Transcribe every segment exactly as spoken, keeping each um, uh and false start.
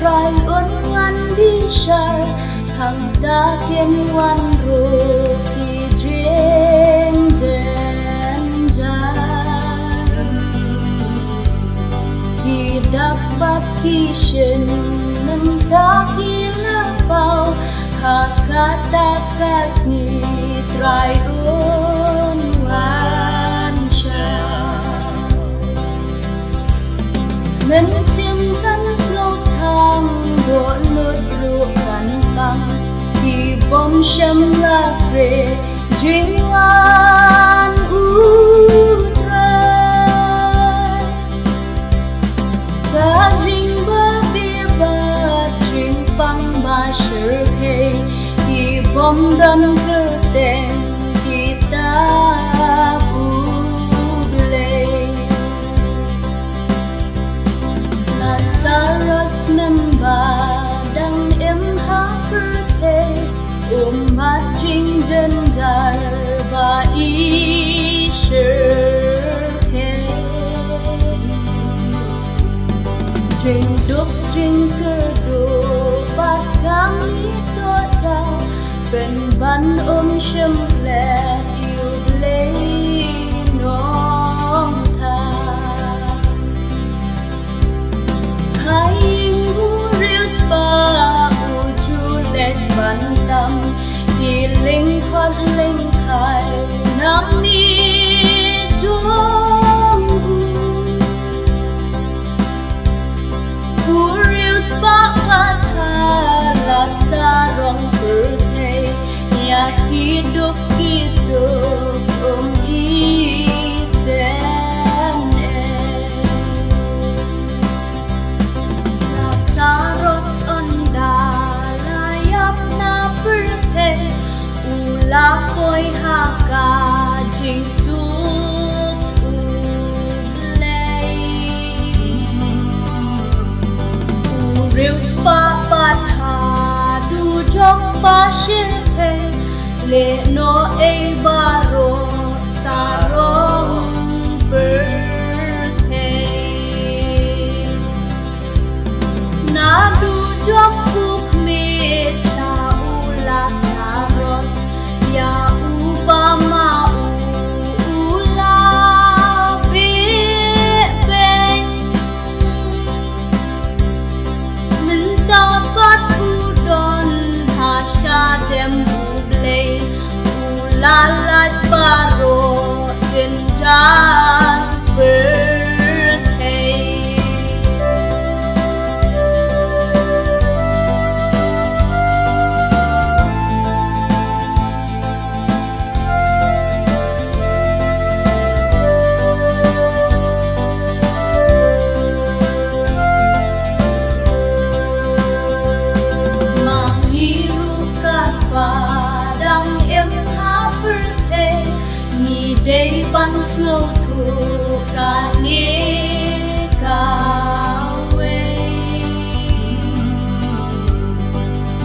Trai un wan bishar, hangta kin wan ruh ki jingjynjar. Ki dap bad ki shin, mynta ki la paw, ha kata ka sngi Trai un wan shaw. Mynsiem kan sngewthuh, dohnud ruh kan pang, ki bym shym la khreh jingwan U Trai. Ka jingbabe bad jingpang ba shyrkhei, ki bym don kyrteng kitab U Blei. Lasarus mynba dang im ha pyrthei, um mad jingjynjar ba i shyrkhei. Jingduk jingkyrduh bad ka mih tohjaw, pynban um shym klet ïa U Blei Nongthaw. Ha ïing u riewspah u ju leit ban tam, ki lyngkhot lyngkhai na mih jong u. U riewspah pat ha la sarong pyrthei, ïa ki duk ki suk um isynei. Lasarus ynda la ïap na pyrthei, u la poi ha ka jingsuk U Blei. U riewspah pat ha dujok ba shyrkhei, leh noh ei baroh sarong pyrthei. Na dujok u khmih sha u Lasarus, ïa uba ma u u la beh beiñ. Mynta pat u don ha shadem U Blei, u la lait baroh jynjar pyrthei. Ma ngi ruh katba dang im ha pyrthei, ngi dei ban sngewthuh kane kawei.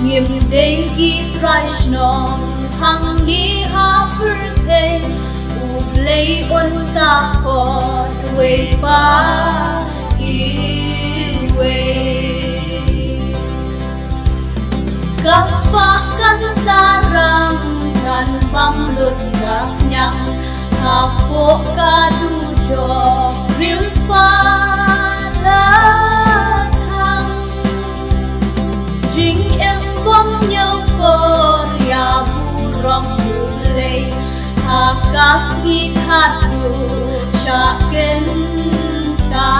Ngim dei ki trai shnong hangne ha pyrthei, U Blei un sa khot uwei pa iwei. Ka spah kan sa rang, kan pang lut ka khñiang, hapoh ka dujok riewspah la thang. Jingim bym ñiewkor ïa burom U Blei, ha ka sngi khatduh shah kynta.